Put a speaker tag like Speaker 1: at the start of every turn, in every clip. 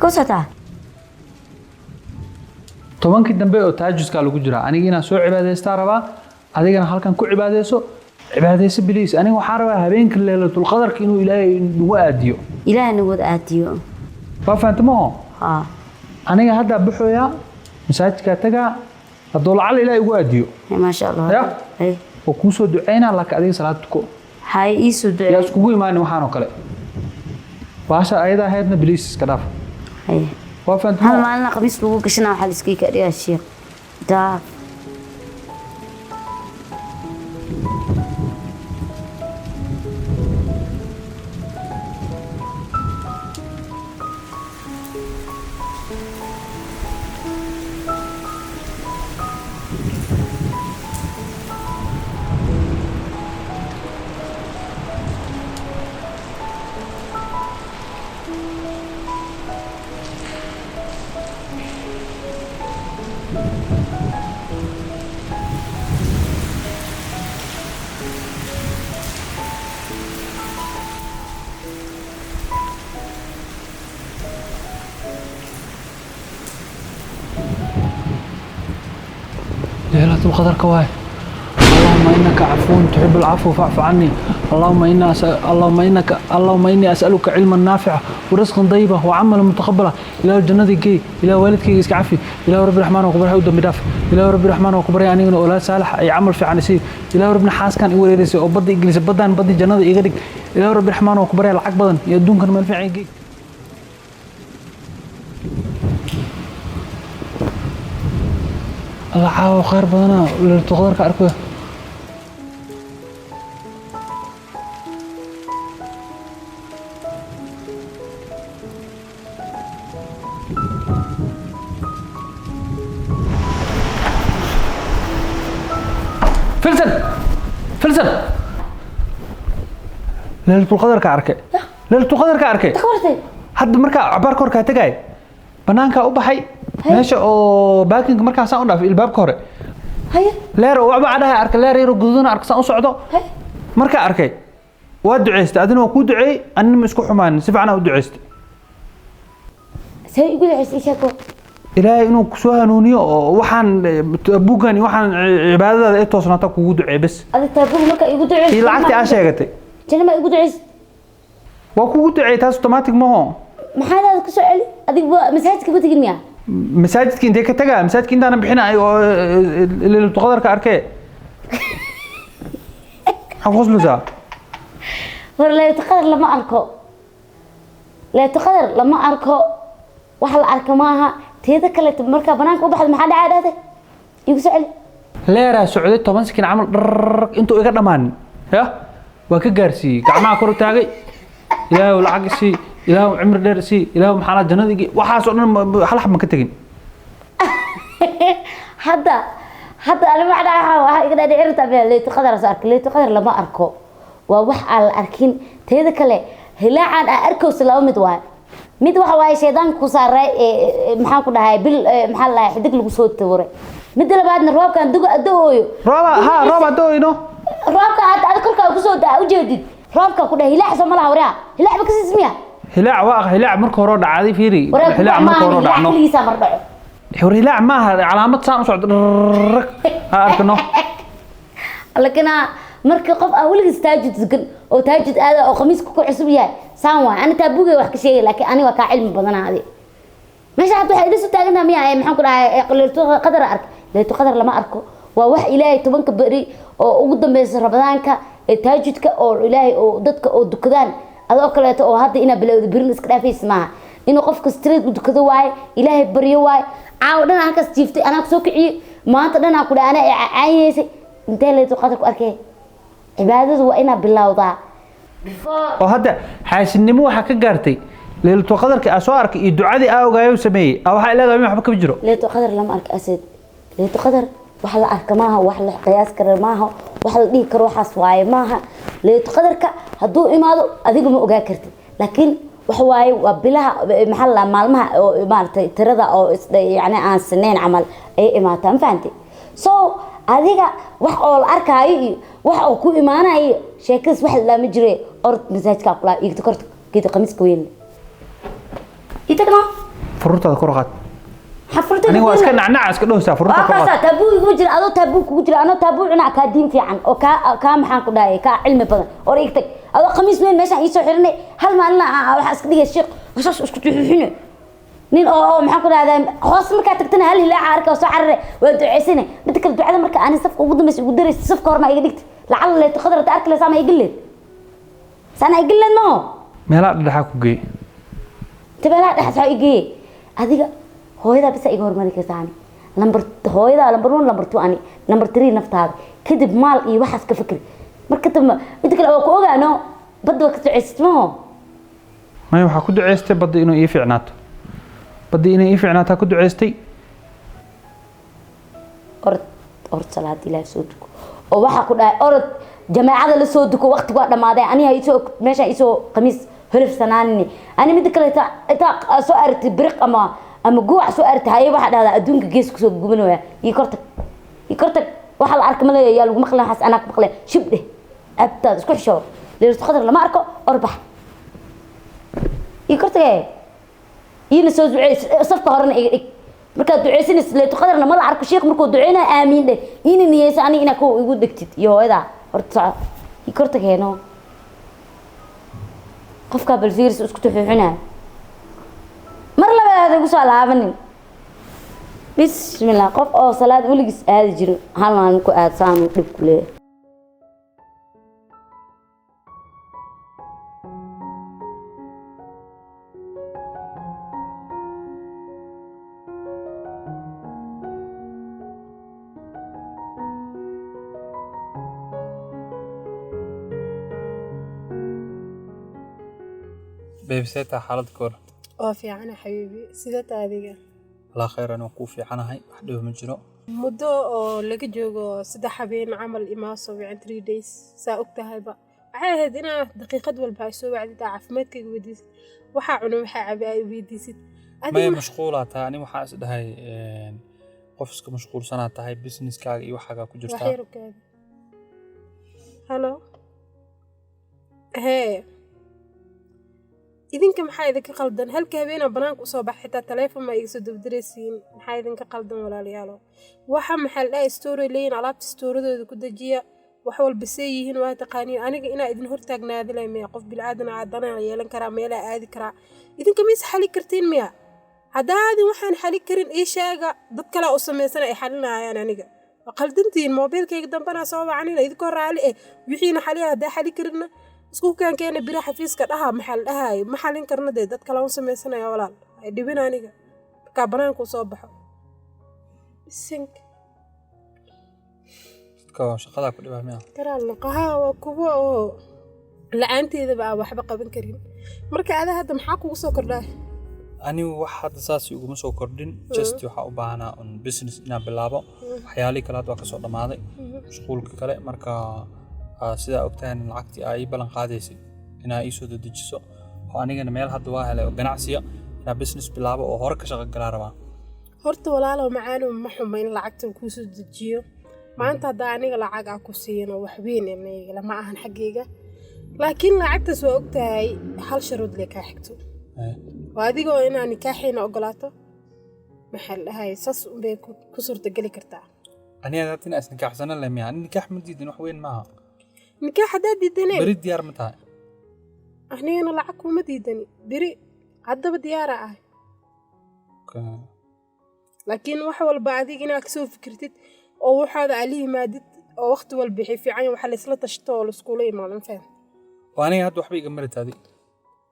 Speaker 1: Ka socotaa?
Speaker 2: 10-kii dambe oo taajuskaa lagu jiraa. Aniga inaan soo cibaadaystaa rabaa, adigana halkan ku cibaadayso. Cibaadayso please. Aniga waxaan rabaa habeenka Leylatul Qadarka inuu Ilaahay nagu aadiyo.
Speaker 1: Ilaah nagu wada aadiyo.
Speaker 2: Waa fahanta maho?
Speaker 1: Haa.
Speaker 2: Aniga haddaa baxooyaa, masaajidkaa tagaa, hadduu lacala Ilaahay igu aadiyo.
Speaker 1: Maasha Allah.
Speaker 2: Ya.
Speaker 1: Hay.
Speaker 2: Oo kuu soo duceynaa, laakiin adiga salaad tuko.
Speaker 1: Hay, iisoo
Speaker 2: Yaa
Speaker 1: ducee.
Speaker 2: iskugu imaanin waxaan oo kale. Baasha ayada ahaydna please iska dhaaf.
Speaker 1: Hay.
Speaker 2: Waa fahanta
Speaker 1: Hal
Speaker 2: maho?
Speaker 1: maalina khamiis lagu gashanaa, waxaa la iskaga dhigaa sheekh daaf.
Speaker 2: Leylatul Qadarka waay. اللهم انك عفو تحب العفو فاعف عني. اللهم انا أسأل، اللهم انك، اللهم اني اسالك علما نافعا ورزقا طيبا وعملا متقبلا. الى الجنه gey. Ilaa waalidkayga iska cafi. Ilaa Rabbi Raxmaan ku barya, u dambi dhaaf. Ilaa Rabbi Raxmaan ku barya, anigana oolaad saalax ay camal fiican isii. Ilaa Rabbina xaaskan i wareerisay oo badda igelisay, baddaan baddi jannada iga dhig. Ilaa Rabbi Raxmaan ku barya, lacag badan iyo adduunkan meel fiican gey. Allah, caawa khayr badanaa Leylatul Qadarka arkoya. Filsan, Filsan, Leylatul Qadarka arkay, Leylatul Qadarka arkay.
Speaker 1: Kawartay?
Speaker 2: Hadda markaa cabaar korkaa tagay, banaankaa u baxay, meesha oo parkinga markaasaan u dhaafay ilbaabka hore.
Speaker 1: Haye.
Speaker 2: Leer oo waxba cadhahay arkay, leer yaroo guduudana arkay, saan u socdo.
Speaker 1: Haye.
Speaker 2: Markaa arkay waa duceystay, adina waa kuu duceeyey, anina ma isku xumaanin, si fiican aa u duceystay.
Speaker 1: See igu duceysay? Sheeko.
Speaker 2: Ilaahay inuu kusoo hanuuniyo oo waxaan buuggan iyo waxaan cibaadadaada ay toosnaata kugu duceey bes.
Speaker 1: Adi taabugu markaa igu duceysay.
Speaker 2: Iyo lacagtii aa sheegatay.
Speaker 1: Janna maa igu duceysay?
Speaker 2: Waa kugu duceeyey, taas automatic maho.
Speaker 1: Maxaad aad ku soo celi? Adiga waa masaajidka ma tegin miya?
Speaker 2: Masaajidka intee ka tagaa? Masaajidka intaanan bixinay oo Leylatul Qadarka arkee. Maxaa ku qoslaysaa?
Speaker 1: War, Laylatul Qadar lama arko, Laylatul Qadar lama arko, wax la arka maaha. Teeda kaleeto, markaa banaanka u baxda maxaa dhacaa dhahday? Igu soo celi.
Speaker 2: Leeraa socday 10 second camal dharr, intuu iga dhammaanin ya waa ka gaarsiiyey. Gacmaha kor u taagay: Ilaahu lacag isii, Ilaahu cimri dheer isii, Ilaahu maxaa jannada igi. Waxaas oo dhan hal xab ma ka tegin.
Speaker 1: Hadda ani wax dhaca waxaa iga dhaadhici rabtaa miya Laylatul Qadar soo arkay? Laylatul Qadar lama arko, waa wax aan la arkin. Teeda kale, hilaacaan aa arkayso laba mid waaye. Mid waxa waaye shaydaanka ku saaray ee, maxaan ku dhahay, bil maxaa la dhahay, xidig lagu soo tawaray. Midda labaadna roobkan duga da-ooyo.
Speaker 2: Rooba ha, rooba dooyno.
Speaker 1: Roobka hadda adiga korkaa kusoo daa ujeedid, roobka ku dhahay hilaac soo ma laha. Waraa, hilaac ba kasiis miya?
Speaker 2: Hilaac waa hilaac marka hore oo dhacday, fiiri.
Speaker 1: Waraa,
Speaker 2: Hilaac marka hore oo
Speaker 1: hilaac
Speaker 2: dhacno.
Speaker 1: Keligiisaa mar dhaco.
Speaker 2: Hore hilaac maaha, calaamad saan u socdo dharr ha arkano.
Speaker 1: Laakiin marka qof aan weligiis taajud tukan oo taajud aada oo khamiiska ku cusub yahay saan waay. Ani taabugay wax ka sheegay, laakiin ani waa kaa cilmi badanaa. Adi meesha hadda waxay ila soo taagantaha miya ee maxaan ku dhahay Laylatul Qadar ark? Laylatul Qadar lama arko. Waa wax Ilaahay 10-ka beri oo ugu dambeysa Ramadaanka ee taajudka oo Ilaahay oo dadka oo dukadaan adoo kaleeto oo hadda inaa bilowda berin iska dhaafaysa maaha. Inuu qofka straight u dukado waaye, Ilaahay baryo waaye. Caawa dhan halkaas jiiftay, anaa kusoo kiciyey, maanta dhan aan ku dhahay, anaa caayineysay. Intee Laylatul Qadar ku arkay? Cibaadadu waa inaa bilowdaa before.
Speaker 2: Oo hadda xaasidnimo waxaa ka gaartay Leylatul Qadarka aa soo arkay iyo ducadii aa ogaayo sameeyey aa waxaa leedahay waxba kama jiro.
Speaker 1: Laylatul Qadar lama arko, Asad. Laylatul Qadar wax la arka maaha, wax la qiyaas karo maaha, wax la dhihi karo waxaas waaye maaha. Laylatul Qadarka hadduu imaado adiga ma ogaa kartid, laakiin wax waaye waa bilaha, maxaa la dhahaa, maalmaha oo maaragtay tirada oo yacni aan sinayn camal ay imaataa, ma fahantay? So adiga wax oo la arkaayo iyo wax oo ku imaanayo iyo sheekadaas wax la ma jire. Orod masaajidkaa kulaa igta korta geeda qamiiska weyn itagno.
Speaker 2: Furuurtaada kor u qaad.
Speaker 1: Xafurta.
Speaker 2: Aniga waa iska nacnaca iska dhowsaa, furuurta
Speaker 1: waa
Speaker 2: kor u qaad.
Speaker 1: Kaasaa taabuu igu jira, adoo taabuu kugu jira, anoo taabuu cunaa, kaa diin fiican oo kaa maxaan ku dhahay, kaa cilmi badan. Or ig tag, adoo khamiis weyn meeshaan iisoo xiranay, hal maalina waxaa iska dhigay sheekh saas isku tuxuxine nin oo maxaan ku dhahdaa, hoos markaa tagtana hal hilaaca arka oo soo carare, waa duceysane. Midda kale, ducada marka ani safka ugu dambaysa ugu daraysa, safka horma iga dhigta. Lacala leeto qadar ta arki leh, sama iga leed, sana iga leed maho.
Speaker 2: Meelaha dhexdhexaa ku geey.
Speaker 1: Tabeelaha dhexaas waxaa igeeye adiga hooyadaa bisa iga hormari karta. Ani number hooyadaa number one, number two ani, number three naftaada, kadib maal iyo waxaas ka fikri marka dambe. Midda kale, waa ku ogaano badda waa ka duceysid maho.
Speaker 2: Maya, waxaa ku duceystay badda inuu ii fiicnaato, badda inay ii fiicnaataa ku duceystay.
Speaker 1: Orod, orod, salaada Ilaah soo duko, oo waxaa ku dhahay orod jamaacada la soo duko, waqtigu waa dhammaaday. Aniga isoo meeshaan isoo khamiis holofsanaanini ani. Midda kale, intaa soo aragtay biriq ama guwac soo aragtay, haye, waxaa dhahdaa adduunka gees kusoo gubanaya. Ii kortag, ii kortag, waxaa la arka malaya, yaa lagu maqlay waxaas, anaa ku maqlay. Shib dheh, abtaad isku xishoo, leylatu qadar lama arko, orbax, ii kortagee, iina soo duceey, safka horena iga dhig. Markaad duceysanaysid, leetu qadarna ma la arko, sheekh markuu duceynayo aamiin dheh, iina niyeysa aniga inaa kuwa igu dhegtid iyo hooyadaa. Horta soco, ii kortageeno qofkaa bal fiiris isku tuxuuxinaayo. Mar labaad igu soo laabanin. Bismillah, qof oo salaad weligiis aadi jirin hal maalin ku aad saanu dhib ku leeyahay.
Speaker 2: Baby, see tahay xaaladda ka war?
Speaker 3: Waa fiicana xabiibi, sidee tahay adiga?
Speaker 2: Walaa khayr, anuu kuu fiicanahay, wax dhibo ma jiro.
Speaker 3: Muddo oo laga joogo 3 habeen camal imaa soo wicin, 3 days, saa og tahayba. Waxay ahayd inaa daqiiqad walba ay soo wacdid, aa caafimaadkayga weydiisid, waxaa cuna, waxaa cabi ay weydiisid.
Speaker 2: Maya, mashquulaa tahay. Ani waxaa is dhahay qof iska mashquulsanaa tahay, businesskaaga iyo waxaagaa ku jirtaa.
Speaker 3: Waxyar ogaada. Halo, hee, idinka maxaa idinka qaldan? Halka habeenaa banaanka usoo baxa, xitaa taleefon ma iga soo dabdiraysiin. Maxaa idinka qaldan, walaalayaalo? Waxa maxaa la dhahay, story leeyihin, alaabta stooradooda ku dejiya, wax walba see yihiin waa taqaaniin. Aniga inaa idin hortaagnaadi leh miya? Qof bilaadan aadanaa yeelan karaa, meelaa aadi karaa. Idinka miis xali kartiin miya? Haddaadin waxaan xali karin ii sheega, dad kalea u samaysana ay xalinayaan. Aniga waa qaldantihiin. Moobilkayga dambana soo wacanina idinkoo raali eh. Wixiina xaliya, haddaa xali karinna isku keenkeena bira xafiiska dhaha. Maxaa la dhahayo, ma xalin karna dee, dad kale u sameysanaya. Walaal, ay dhibin aniga markaa banaanka u soo baxo. Bisink.
Speaker 2: Dadka shaqadaa ku dhibaa miya?
Speaker 3: Karaal noqoha, waa kuwo oo la-aanteedaba aan waxba qaban karin. Marka ada hadda maxaa kugu soo kordhaa?
Speaker 2: Anigu wax hadda saas iguma soo kordhin, just waxaa u baahanaa un business inaan bilaabo. Waxyaalihii kale hadda waa kasoo dhammaaday, mashquulka kale. Marka sidaa ogtahay, lacagtii aa ii ballan qaadaysay inaa ii soo dedejiso, oo anigana meel hadda waa helay oo ganacsiya, inaa business bilaabo oo hore ka shaqo galaa rabaa.
Speaker 3: Horta walaalow macaanow, ma xuma in lacagtan kuusoo dejiyo maanta. Haddaa aniga lacag aa ku siiyano, wax weyn aniga lama ahan xaggayga, laakiin lacagtaas waa ogtahay hal sharuud lee kaa xigto. Waa adigoo inaa nikaaxiina ogolaato. Maxaa la dhahay, saas unbay ku suurtageli kartaa.
Speaker 2: Aniga hadda inaa isnikaaxsana leh miya? Ani nikaax ma diidin, wax weyn maaha.
Speaker 3: Nikaax haddaa diidaneen.
Speaker 2: Beri diyaar ma tahay?
Speaker 3: Anigana lacag kuma diidani, beri haddaba diyaara ah. Laakiin wax walba adiga inaad kasoo fikirtid oo waxaada aa la yimaadid oo waqti walba wixii fiican waxa laysla tashto oo laiskula imaado, ma fahamtay?
Speaker 2: Oo aniga hadda waxba iga marita adi.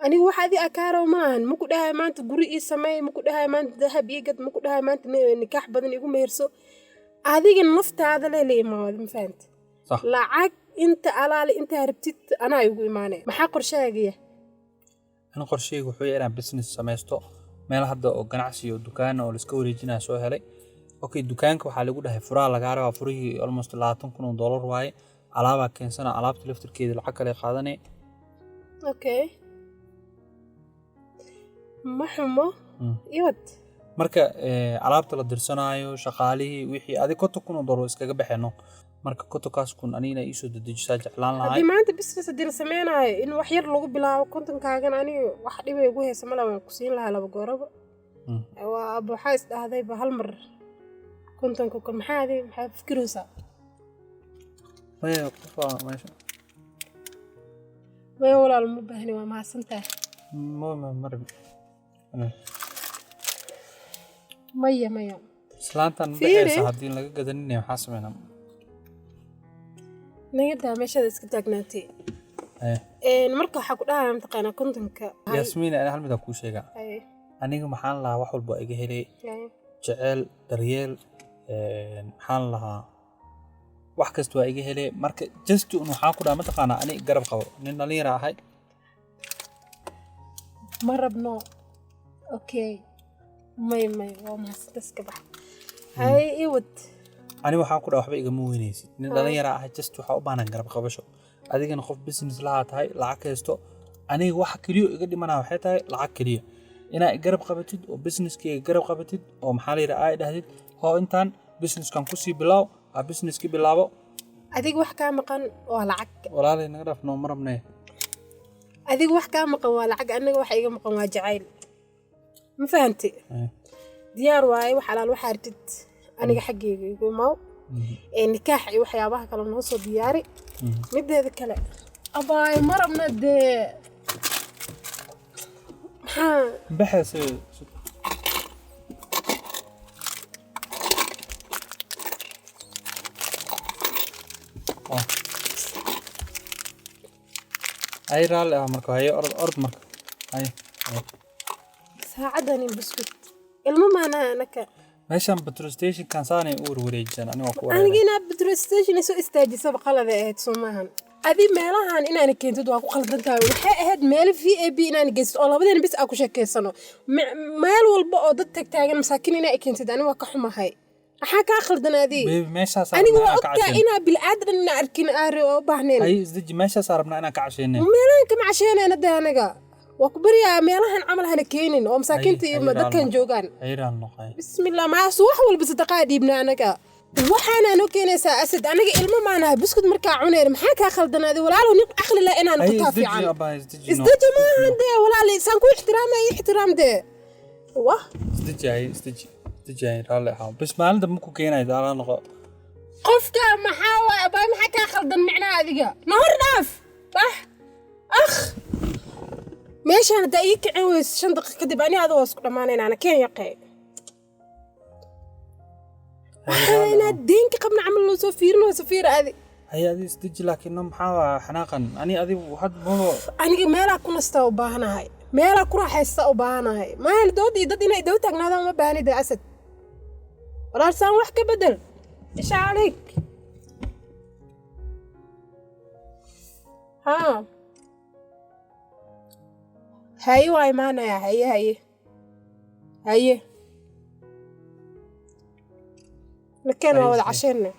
Speaker 3: Aniga wax adi akaaraw ma ahan. Maku dhahay maanta guri ii sameey, maku dhahay maanta dahab ii gad, maku dhahay maanta nikaax badan igu meherso. Adiga naftaada leh la imaado, ma fahamtay?
Speaker 2: Sax.
Speaker 3: Lacag inta alaale intaa rabtid anaa igu imaanaya. Maxaa qorshahaaga yahay?
Speaker 2: Ani qorshahayga wuxuu yahay inaan business samaysto. Meel hadda oo ganacsi oo dukaan oo laiska wareejinaya soo helay. Okay, dukaanka waxaa lagu dhahay furaha lagaa rabaa, furihii almost $20,000 waaye. Alaabaa keensana, alaabta laftirkeeda lacag kale qaadanay.
Speaker 3: Okay, ma xumo. Iwad.
Speaker 2: Marka alaabta la dirsanaayo, shaqaalihii, wixii adi $50,000 iskaga baxeeno. Marka kontonkaas kun anigana iisoo dedejisaa jeclaan lahay.
Speaker 3: Haddii maanta business haddii la sameynaayo in wax yar lagu bilaabo, kontonkaagan aniga wax dhibay ugu haysa mala, waan ku siin lahaa laba gooraba. Waa abo, waxaa is dhahdayba hal mar 50,000. Maxaa adi maxaa fikiraysaa?
Speaker 2: Maya, qof waa meesha.
Speaker 3: Maya walaal, ma baahni, waa mahadsantahay.
Speaker 2: Ma marabi.
Speaker 3: Maya, maya.
Speaker 2: Islaantan ma
Speaker 3: Fiiri.
Speaker 2: baxaysa haddii laga gadaninaya, maxaa sameynaa?
Speaker 3: Naga daa, meeshaada iska taagnaatay. Marka waxaa ku dhahaya, mataqaanaa, 50-ka.
Speaker 2: Yaasmiin, ani hal mid aan kuu sheegaa. Aniga maxaan lahaa, wax walba iga helay, jecel, daryeel, maxaan lahaa, wax kasta waa iga helay. Marka just un waxaan ku dhaha, mataqaanaa, ani garab qabo, nin dhalinyara ahay.
Speaker 3: Ma rabno, okay? May, may, waa mahadsanta, iska bax. Hay, iwad.
Speaker 2: Ani waxaan ku dhaha, waxba igama weynaysid, nin dhalinyara ahay, just waxaa u baahan garab qabasho. Adigana qof business lahaa tahay, lacag haysto. Aniga waxa keliya iga dhimanaa waxay tahay lacag keliya, inaa garab qabatid oo businesskayga garab qabatid, oo maxaa la yidhaha, ay dhahdid, hoo, intaan businesskan kusii bilaaw, aa businesski bilaabo.
Speaker 3: Adiga wax kaa maqan waa lacag.
Speaker 2: Walaalay, naga dhaaf, noo ma rabnee.
Speaker 3: Adiga wax kaa maqan waa lacag, anaga waxa iga maqan waa jacayl, ma fahanti? Diyaar waaye, wax alaal waxaa artid aniga xaggeyga igu imaw. Ee nikaax iyo waxyaabaha kale noo soo diyaari. Mideeda kale, abaay, ma rabna dee, maxaa?
Speaker 2: Baxayse. Oh. Ay, raalli ah marka, haye, orod, orod marka, haye, haye.
Speaker 3: Saacadani buskut ilmo maanaa anaka.
Speaker 2: Meeshan petrol stationkan saanay u warwareejisan, aniga waa ku
Speaker 3: Aniga
Speaker 2: wareeray.
Speaker 3: Inaa petrol station soo istaajisaba qalada ahayd, soo maahan? Adi meelahan inaana keentid waa ku qaldan tahay. Waxay ahayd meel VIP inaana geysid oo labadeena bis aa ku sheekeysano. Meel walba oo dad tagtaagan, masaakiin inaa keentid, ani waa ka xumahay. Maxaa kaa khaldan adi?
Speaker 2: Baby, meeshaasaa
Speaker 3: Aniga
Speaker 2: rabnaa
Speaker 3: waa
Speaker 2: inaan ka
Speaker 3: ogtaa
Speaker 2: casheyno.
Speaker 3: inaa bilaadan inaa arkin aari oo u baahneen.
Speaker 2: Haye, isdeji, meeshaasaa rabnaa inaan ka casheyne.
Speaker 3: Meelahan kama casheynayna dee. Aniga waa ku baryaa, meelahan camal hana keenin oo masaakiinta iyo dadkan joogaan.
Speaker 2: Haye, raalli noqo, haye.
Speaker 3: Bismillah, maasu wax walba sadaqaa dhiibna anaga. Waxaana noo keenaysaa, Asad, anaga ilmo maanaha. Buskud markaa cuneen, maxaa kaa khaldanaaday walaalow? Nin caqli leh inaan
Speaker 2: Haye,
Speaker 3: kutaa
Speaker 2: isdeji.
Speaker 3: Fiican.
Speaker 2: Abaa, isdeji, no.
Speaker 3: Isdeji maahan dee walaal, saan ku ixtiraamaya, ixtiraam dee, wah.
Speaker 2: Isdeji, haye, isdeji, isdeji, haye, raalli ahaa bas, maalin dambe ku keenayo, raalli noqo.
Speaker 3: Qofka maxaa waay, abaa? Maxaa kaa khaldan micnaha adiga? Na hor dhaaf, bax. Akh, meeshaan haddaa ii kicin weyso 5 daqiiq kadib, ani ada waa isku dhammaanayna. Ana keen yaqee. Waxaa inaad deenka qabna camal loo soo fiirin wayso, fiir adi.
Speaker 2: Haye, adi isdeji, laakiin no, maxaa waa xanaaqan? Ani adigu had mabo.
Speaker 3: Aniga meelaa ku nastaa u baahanahay, meelaa ku raaxaysta u baahanahay. Maalin dood iyo dad inay daba taagnaadaan ma baahni dee. Asad walaal, saan wax ka bedel, isha calayk. Haa, haye, waa imaanayaa. Haye, haye, haye, lakeen waa wada casheenna.